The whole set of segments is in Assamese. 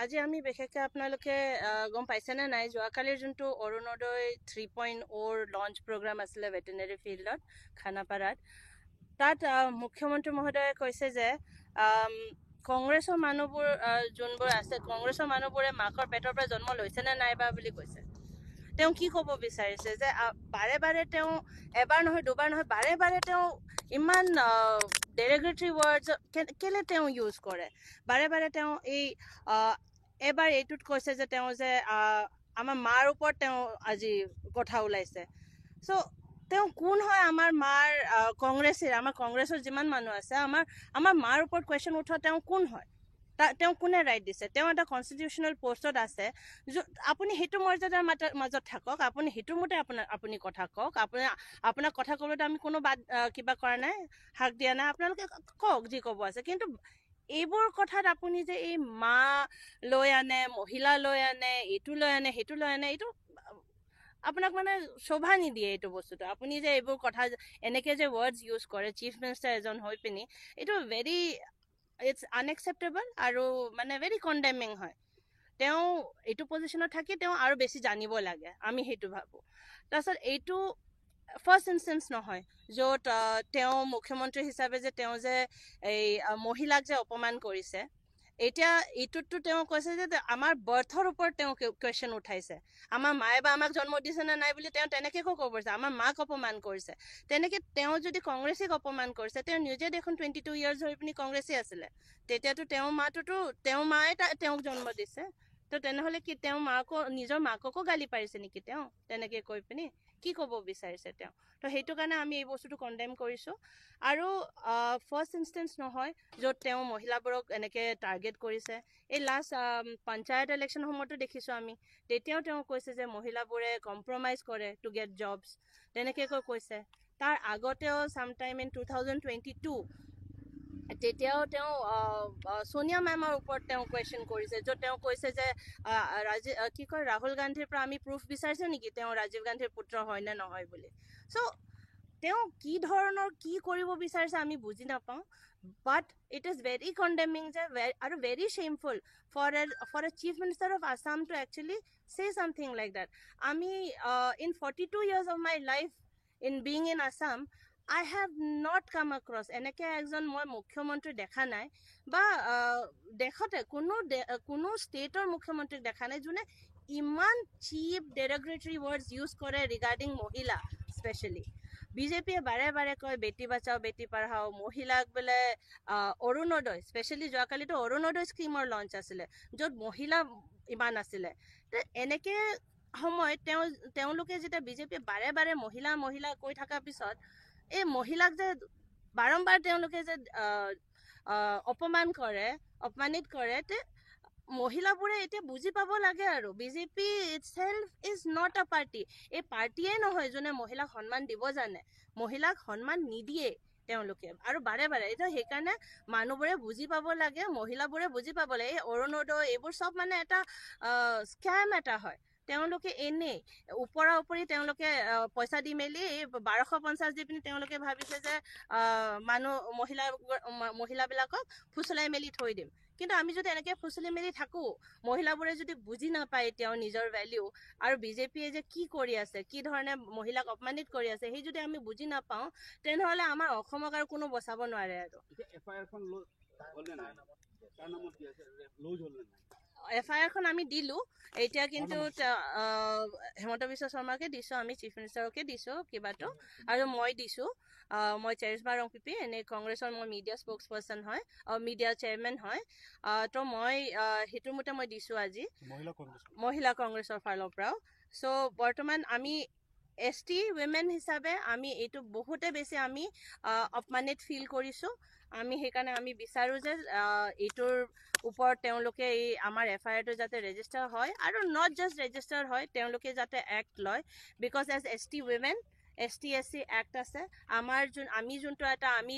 আজি আমি বিশেষকৈ আপোনালোকে গম পাইছেনে নাই, যোৱাকালিৰ যোনটো অৰুণোদয় 3.0ৰ লঞ্চ প্ৰগ্ৰাম আছিলে ভেটেনেৰী ফিল্ডত খানাপাৰাত, তাত মুখ্যমন্ত্ৰী মহোদয়ে কৈছে যে কংগ্ৰেছৰ মানুহবোৰ যোনবোৰ আছে, কংগ্ৰেছৰ মানুহবোৰে মাকৰ পেটৰ পৰা জন্ম লৈছে নে নাই বা বুলি কৈছে। তেওঁ কি ক'ব বিচাৰিছে যে বাৰে বাৰে তেওঁ এবাৰ নহয়, দুবাৰ নহয়, বাৰে বাৰে তেওঁ ইমান ডেৰেগেটৰী ৱৰ্ডছ কেলে তেওঁ ইউজ কৰে? বাৰে বাৰে তেওঁ এই এবাৰ এইটোত কৈছে যে তেওঁ যে আমাৰ মাৰ ওপৰত তেওঁ আজি কথা ওলাইছে। চ' তেওঁ কোন হয়? আমাৰ মাৰ কংগ্ৰেছীৰ, আমাৰ কংগ্ৰেছৰ যিমান মানুহ আছে, আমাৰ মাৰ ওপৰত কুৱেশ্যন উঠোৱা তেওঁ কোন হয়? তেওঁ কোনে ৰাইট দিছে? তেওঁ এটা কনষ্টিটিউচনেল পষ্টত আছে, আপুনি সেইটো মৰ্যাদাৰ মাজত থাকক, আপুনি সেইটো মতে আপুনি কথা কওক। আপোনাক কথা ক'বলৈ আমি কোনো বাদ কিবা কৰা নাই, হাক দিয়া নাই, আপোনালোকে কওক যি ক'ব আছে। কিন্তু এইবোৰ কথাত আপুনি যে এই মা লৈ আনে, মহিলা লৈ আনে, এইটো লৈ আনে, সেইটো লৈ আনে, এইটো আপোনাক মানে শোভা নিদিয়ে এইটো বস্তুটো। আপুনি যে এইবোৰ কথা এনেকে যে ৱৰ্ডছ ইউজ কৰে চিফ মিনিষ্টাৰ এজন হৈ পিনি, এইটো ভেৰি it's unacceptable আৰু মানে ভেৰি কণ্ডেমিং হয়। তেওঁ এইটো পজিশ্যনত থাকি তেওঁ আৰু বেছি জানিব লাগে, আমি সেইটো ভাবোঁ। তাৰপিছত এইটো ফাৰ্ষ্ট ইনষ্টেঞ্চ নহয় য'ত তেওঁ মুখ্যমন্ত্ৰী হিচাপে যে তেওঁ যে এই মহিলাক যে অপমান কৰিছে। এতিয়া এইটোততো তেওঁ কৈছে যে আমাৰ বাৰ্থৰ ওপৰত তেওঁ কুৱেশ্যন উঠাইছে, আমাৰ মায়ে বা আমাক জন্ম দিছে নে নাই বুলি তেওঁ তেনেকৈ ক'ব পাৰিছে, আমাৰ মাক অপমান কৰিছে। তেনেকৈ তেওঁ যদি কংগ্ৰেছীক অপমান কৰিছে, তেওঁ নিজে দেখোন 22 ইয়াৰ্ছ ধৰি পিনি কংগ্ৰেছী আছিলে, তেতিয়াতো তেওঁৰ মাটোতো তেওঁৰ মায়ে তেওঁক জন্ম দিছে। তো তেনেহ'লে কি তেওঁ মাকো নিজৰ মাককো গালি পাৰিছে নেকি? তেওঁ তেনেকৈ কৈ পিনি কি ক'ব বিচাৰিছে তেওঁ? তো সেইটো কাৰণে আমি এই বস্তুটো কণ্ডেম কৰিছোঁ। আৰু ফাৰ্ষ্ট ইনষ্টেঞ্চ নহয় য'ত তেওঁ মহিলাবোৰক এনেকৈ টাৰ্গেট কৰিছে। এই লাষ্ট পঞ্চায়ত ইলেকশ্যন সময়তো দেখিছোঁ আমি, তেতিয়াও তেওঁ কৈছে যে মহিলাবোৰে কম্প্ৰমাইজ কৰে টু গেট জবছ, তেনেকৈ কৈছে। তাৰ আগতেও চামটাইম ইন 2022 তেতিয়াও তেওঁ ছোনিয়া মেমৰ ওপৰত তেওঁ কুৱেশ্যন কৰিছে, য'ত তেওঁ কৈছে যে ৰাজীৱ কি কয় ৰাহুল গান্ধীৰ পৰা আমি প্ৰুফ বিচাৰিছোঁ নেকি তেওঁ ৰাজীৱ গান্ধীৰ পুত্ৰ হয় নে নহয় বুলি। চ' তেওঁ কি ধৰণৰ কি কৰিব বিচাৰিছে আমি বুজি নাপাওঁ, but it is very condemning যে আৰু very shameful for a chief minister of Assam to actually say something like that. আমি in 42 years of my life in being in Assam, I have not come across এনেকৈ এজন মই মুখ্যমন্ত্ৰী দেখা নাই বা দেশতে কোনো ষ্টেটৰ মুখ্যমন্ত্ৰীক দেখা নাই যোনে ইমান চিপ ডেৰগ্ৰেটৰী ৱৰ্ডছ ইউজ কৰে ৰিগাৰ্ডিং মহিলা। স্পেচিয়েলি বিজেপিয়ে বাৰে বাৰে কয় বেটি বাচাও বেটি পঢ়াও, মহিলাক বোলে অৰুণোদয়, স্পেচিয়েলি যোৱাকালিতো অৰুণোদয় স্কীমৰ লঞ্চ আছিলে য'ত মহিলা ইমান আছিলে। এনেকে সময়ত তেওঁলোকে যেতিয়া বিজেপিয়ে বাৰে বাৰে মহিলা মহিলা কৈ থকাৰ পিছত এই মহিলাক যে বাৰম্বাৰ তেওঁলোকে যে অপমান কৰে, অপমানিত কৰে, তে মহিলাবোৰে এতিয়া বুজি পাব লাগে। আৰু BJP itself is not a party, এই পাৰ্টিয়ে নহয় যোনে মহিলাক সন্মান দিব জানে, মহিলাক সন্মান নিদিয়ে তেওঁলোকে আৰু বাৰে বাৰে। এতিয়া সেইকাৰণে মানুহবোৰে বুজি পাব লাগে, মহিলাবোৰে বুজি পাব লাগে এই অৰুণোদয় এইবোৰ চব মানে এটা স্কেম এটা হয়। তেওঁলোকে এনেই ওপৰা উপৰি তেওঁলোকে পইচা দি মেলি এই 1250 দি পিনি তেওঁলোকে ভাবিছে যে মানুহ মহিলাবিলাকক ফুচলাই মেলি থৈ দিম। কিন্তু আমি যদি এনেকৈ ফুচলি মেলি থাকোঁ, মহিলাবোৰে যদি বুজি নাপায় তেওঁ নিজৰ ভেলিউ আৰু বিজেপিয়ে যে কি কৰি আছে, কি ধৰণে মহিলাক অপমানিত কৰি আছে, সেই যদি আমি বুজি নাপাওঁ তেনেহ'লে আমাৰ অসমক আৰু কোনো বচাব নোৱাৰে। আৰু এফ আই আৰখন আমি দিলোঁ এতিয়া, কিন্তু হিমন্ত বিশ্ব শৰ্মাকে দিছোঁ, আমি চিফ মিনিষ্টাৰকে দিছোঁ কিবাটো, আৰু মই দিছোঁ। মই চেৰিছমা ৰংপিপি, এনেই কংগ্ৰেছৰ মই মিডিয়া স্প'ক্স পাৰ্চন হয়, মিডিয়া চেয়াৰমেন হয়। তো মই সেইটোৰ মতে মই দিছোঁ আজি মহিলা কংগ্ৰেছৰ ফালৰ পৰাও। চ' বৰ্তমান আমি এছ টি উইমেন হিচাপে আমি এইটো বহুতে বেছি আমি অপমানিত ফিল কৰিছোঁ। আমি সেইকাৰণে আমি বিচাৰোঁ যে এইটোৰ ওপৰত তেওঁলোকে এই আমাৰ এফ আই আৰটো যাতে ৰেজিষ্টাৰ হয়, আৰু not just register হয়, তেওঁলোকে যাতে এক্ট লয়, because as S T women, S T S C act আছে আমাৰ, যোন আমি যোনটো এটা আমি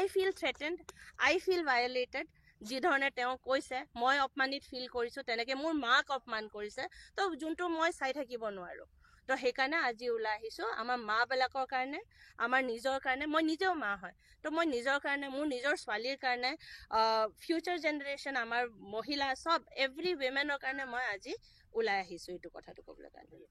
I feel threatened, I feel violated. যি ধৰণে তেওঁ কৈছে মই অপমানিত ফিল কৰিছোঁ, তেনেকৈ মোৰ মাক অপমান কৰিছে, তো যোনটো মই চাই থাকিব নোৱাৰোঁ। তো সেইকাৰণে আজি ওলাই আহিছোঁ আমাৰ মাবিলাকৰ কাৰণে, আমাৰ নিজৰ কাৰণে। মই নিজেও মা হয়, তো মই নিজৰ কাৰণে, মোৰ নিজৰ ছোৱালীৰ কাৰণে, ফিউচাৰ জেনেৰেশ্যন, আমাৰ মহিলা চব এভৰি উইমেনৰ কাৰণে মই আজি ওলাই আহিছোঁ এইটো কথাটো ক'বলৈ কাৰণে।